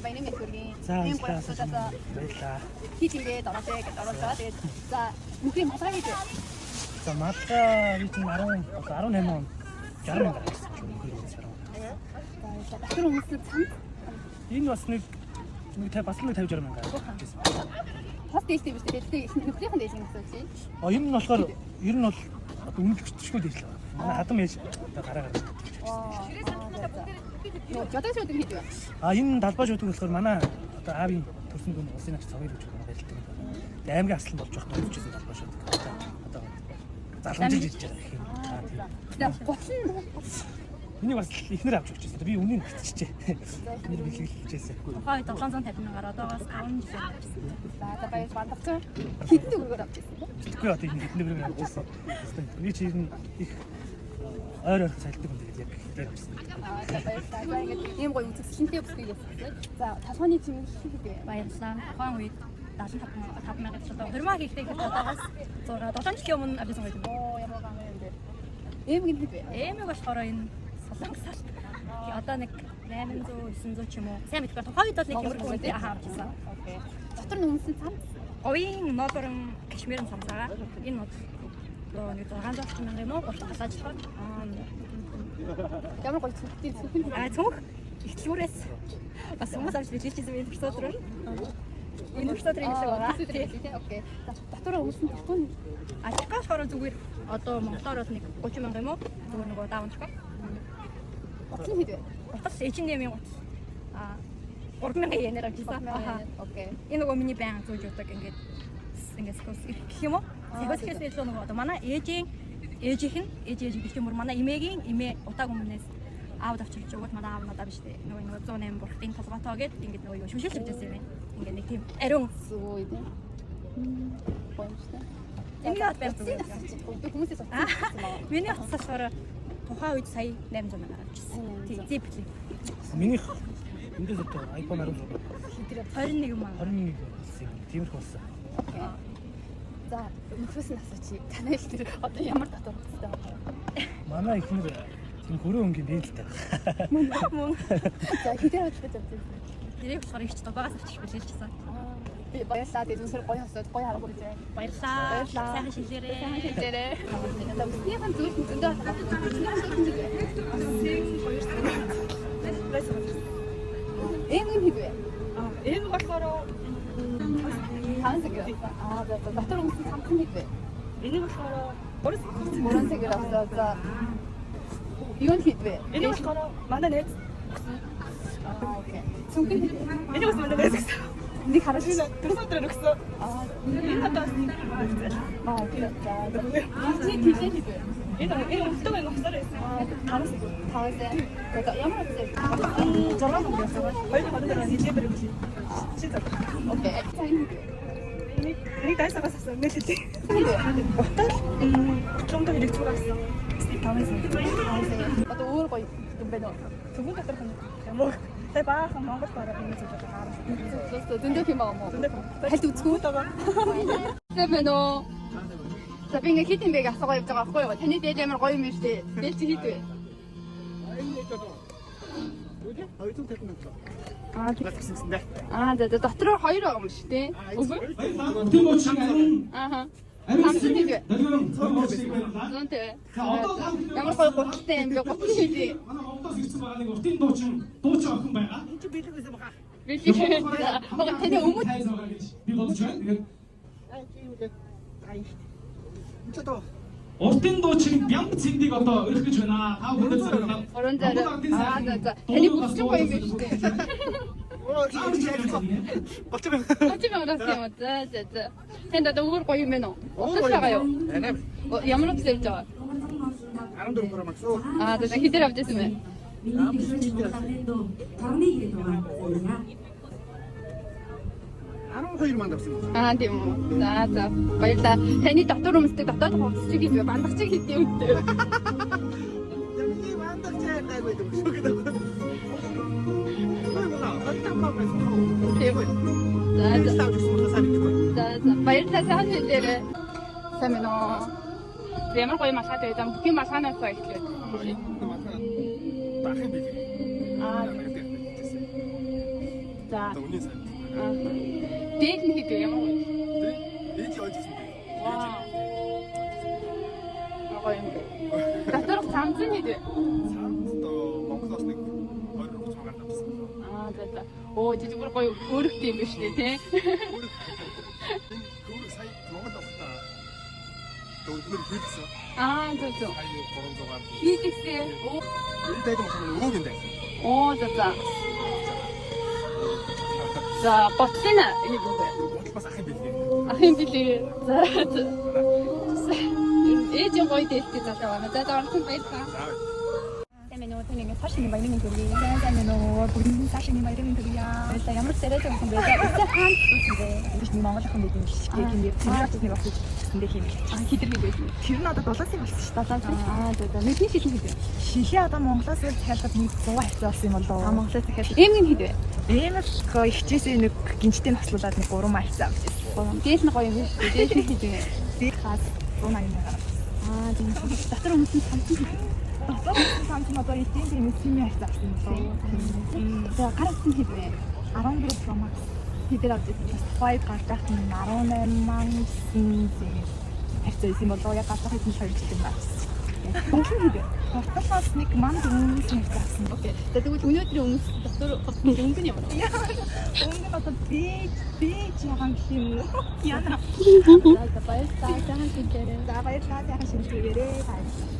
Баярын мэнд хүргэе. За Ийм гоё баярлалаа. асуултаа Баярлалаа. хит ингээд ороосэй гэж оруулж байгаа. Тэгээд за нүхрийн малгай гэж вэ? За малгай би чинь 10 одоо 18 он 60 мянга авсан. За баярлалаа. Дотор өмсөн цамц Энэ бас нэг нэг 50 бас л нэг 50 60 мянга авчихсан. хос дээлтэй биш үү? Тэгээд нөхрийнхэн дээлийг асууж байна. А энэ нь болохоор ер нь бол одоо үнэлэгчдгүй дээжл байна. Манай хадам ээж одоо гараа гаргаж. Нөгөө жодоо шүдэг хэд вэ? А энэ талбай шүтэг болохоор манай одоо аавын төрсөн дүн улсын агч цогыг гэж байна барилдаг. Тэгээ аймгийн аслан болж байхдаа өвчсөн талбай шүтэг. Одоо залгамжиж ирж байгаа гэх юм. Аа тийм. За гутал нь Энийг бас ихнэр авч өгчээсэн. Би үнийг биччихэ. Нэр бэлгэлжээсэн. Тухайн үед 750 мянгаар одоогоос 10 жил авчихсан. За за баяр бандагцсан. Хэдэн төгрөгөөр авч ирсэн бэ? Тэгэхгүй одоо энэ хэдэн төгрөг авч ирсэн. Би чи ер нь их ойр ойрхон салдаг юм тэгээд яг дээр авчихсан. Аа за баярлалаа. За ингээд ийм гоё үзэсгэлэнтэй бүсгүй явсан. За толгойн чимэглэл хэд вэ? Баярлалаа. Тухайн үед 75 мянга гэж одоо хурмаа хийхдээ ихэд одоогоос 6 7 жилийн өмнө авчихсан байдаг. Оо ямар гам юм бэ? Эм гэнэ хэд вэ? Эмэг болохоор энэ солонгос салт. Одоо нэг 800 900 ч юм уу. Сайн мэдгүй. Тухайн үед бол нэг тиймэрхүү үнэтэй ахаа авчихсан. Окей. Дотор нь өмсөн цамц Говийн ноолорон кашмирын цамцаага. Энэ бол одоо нэг 600 орчим мянга юм уу? Урт халаажлахаар. ямар гоё цүнхтэй цүнхэн Аа цүнх ихтлгүүрээс бас хүмүүс авч бэлгэлжсэн юм персод руу. Энэ персод руу ингэ байгаа. Тийм. Окей. За дотор өмсөн тэрхүү нь А чика болохоор зүгээр одоо монголоор бол нэг 30 мянга юм уу? Зүгээр нөгөө даавн чика. гутал нь хэд вэ? Гутал H&M-ийн гутал. А 3000 йенээр авчихсан. Аха. Окей. Энэ нөгөө миний баян зүүж удаг ингээд ингээд скус гэх юм уу? Сахиус гэхээс илүү нөгөө одоо манай ээжийн ээжийнх нь ээж ээж гэх юм уу? Манай эмээгийн эмээ утааг өмнөөс аавд авчирч өгөөд манай аав надаа биш үү? Нөгөө нөгөө 108 бурхтын толгоотоо гэд ингээд нөгөө юу шүмшилж авчихсан юм байна. Ингээд нэг тийм ариун Зүг үү. Гоё юм шүү дээ. Энийг бол баян Утсыг зүгээр. асууж байна. Хүмүүсээс утсыг асуусан байгаа. Миний утас болохоор тухайн үед сая 800 мянгаар авчихсан. Тийм, зипли. Минийх эндээс одоо iPhone 16 21 мянга. 21 болсон юм. Тиймэрхүү болсон. Окей. За нөхрөөс нь асуучих. Танай л тэр одоо ямар дотор утастай байгаа вэ? Манай ихнэр тийм хөрөө өнгийн бэлтэй байна. Мөн. За хэдээр худалдаж авч ирсэн? Тэрийг болохоор их ч дубаагаас авчиж бэлгэлжсэн. Би баярлалаа. Тэгээд үнсэр гоё хосоод гоё харах хүрч байна. Баярлалаа. Баярлалаа. Сайхан шилээрээ. Сайхан шилээрээ. Одоо үснийхэн зүйл нь зөндөө байна. Үснийхэн зүйл нь хэд вэ? Эм гэн хэд вэ? Энэ болохоор Таван цаг. Аа за за дотор өмсөн цамц нь хэд вэ? энийг болохоор Гурван цагаар авсан. За юу нь хэд вэ? энийг болохоор манай найз Аа окей. Цүнхэн хэд вэ? энийг бас манай найз гэсэн. Нэг хараач. Төрсөн өдрөөр өгсөн. Аа Энэ надад бас нэг хэлцэл. аа окей. За за. Миний тэлээ хэд вэ? Энэ энэ өвдөг энэ ухсаар байсан. Таван цаг. Таван цаг. За за ямар утас вэ? 6 мянга байсан. 2024 нэлээд өглөө. Чи зав. Окей. За энэ хэд вэ? Энийг энийг дайсагаас авсан. Нэлээд. Хэд вэ? Утал хөтлөмдөө хэрэгцүүг авсан. Таван цаг. Таван цаг. Одоо өөр гоё юм байна уу? Түгэн доторх нь юм уу? Тэ баахан Монгол бараа юм зүйл байгаа. Зөв зөндөө юм байгаа юм уу? Зөндөө. Хальт үзэхгүй байгаа. Сайн байна уу? За би ингээ хит юм бэ гэж асуугаа явж байгаа байхгүй юу? Таны дээл ямар гоё юм бэ штэ. Дээл чи хит вэ? Аа Аа за за дотор хоёр байгаа юм шүү дээ. Үгүй. Урдын буучин ариун Ааха. ариун Самсан хэд вэ? Долгион буучин баярлалаа. 150. За одоо та бүхэн Ямар гоё гуталтай юм бэ? Гутал шийдээ. Манай Монголоос ирсэн байгаа нэг урдын дуучин дуучин охин байгаа. Бэлэг. Бага таны өмд Тайз байгаа гэж би бодож байна. Тэгээд Урдын дуучин Бямб цэндийг одоо өрөх гэж байна. Та бүхэнд зориулаад. Уран зай. Аа за за. Таны бүлчин гоё юм байна шүү дээ. 30 мянгаас юм уу? За за за. Танд одоо өөр гоё юм байна уу? Утас байгаа юу? О, Ямар утас явж байгаа? 14 Pro Max. Аа за хідээр авч ирсэн бэ? 12 манд авсан. Аа тийм үү. За за. Баярлалаа. Таны дотор өмсдөг дотоод хувцас чиг хийдвэ? Бандах чиг хийдэг юм дээ. Миний мандах чайтай байдаг шүү гэдэг. Тийм үү. За за. За за. Баярлалаа. Сайхан хэлээрэй. Сайн байна уу? За, Ямар гоё малгай байсан. Бүх юм малгаанаас эхлэв. Бахын бэлэг. Аа За. Одоо үнийн сайн. Дээл нь хэд вэ? Ямар гоё. Тэ ээж ойж ирсэн дээ. Вау. Гоё юм. Доторх цамц нь хэд вэ? Цамц одоо Монголоос нэг 20 30 мянгаар авсан. Аа за за. Оо жижиг бүр гоё өөрөгтэй юм биш үү те? Өөрөг энэ өөрөг сая Монгол авахтаа одоо өднөр хийлгсэн. Аа зөв зөв. Сая 300-аар. Хийлгсэн. Оо Энэ дайг болохоор өөг юм дайсан. Оо за за. За ботлын хэд вэ? Бодол бас ах юм билээ. Ахын билээ. За за. Ээж гоё дээлтэй залуу байна. За за орсон баярлалаа. За. Сайн байна уу? Таны ингээд цааш нэг баярын төргий. Сайн сайн байна уу? Бүгдэнд цааш нэг баярын төргий. Баярлалаа. Ямар царайтай хүн бэ? Эцээ хаана байсан бэ? Биш нэг Монгол охин байдаг юм шиг гэх юм дээр цэвэр очиж нэг очиж гэсэн юм. А хидэр хэд байсан? Тэр нь одоо дулаасын болсон ш. Дулаас. Аа за за. Мэдний шилэн хэд вэ? Шилээ одоо Монголоос л захиалгад нэг 100 хавцаа болсон юм болоо. А Монголоос дахиад Эмгэн хэд вэ? Ийм л ихчээсээ нэг гинжтэй тослуулад нэг 3 хавцаа авч ирсэн. Дээл нь гоё юм биш үү? Дээл нь хэд вэ? Би хаас 180 мянгаар. Аа тийм. Дотор өмсөн цамц нь хэд вэ? Дотор самч нь одоо эдийн тийм сими хавцаа авсан юм болоо. За гар утас нь хэд вэ? 14 Pro Max. Хэдээр авч ирсэн? Бас 5 гарч байхад нь 18 мянга тийм хавцаа исэн болоо. Яг гарч байхад нь 2 жил юм байна. Хөнгөн хэд вэ? Порталаас нэг манд өмнө хавцаа авсан. Окей. За тэгвэл өнөөдрийн өмнө дотор хувцсны өнгө нь ямар вэ? Өнгө нь одоо бэж бэж ягаан гэх юм уу? Яна. За за баярлалаа. Сайхан шинжээрэй. За баярлалаа. Сайхан шинжилгээгээрэй.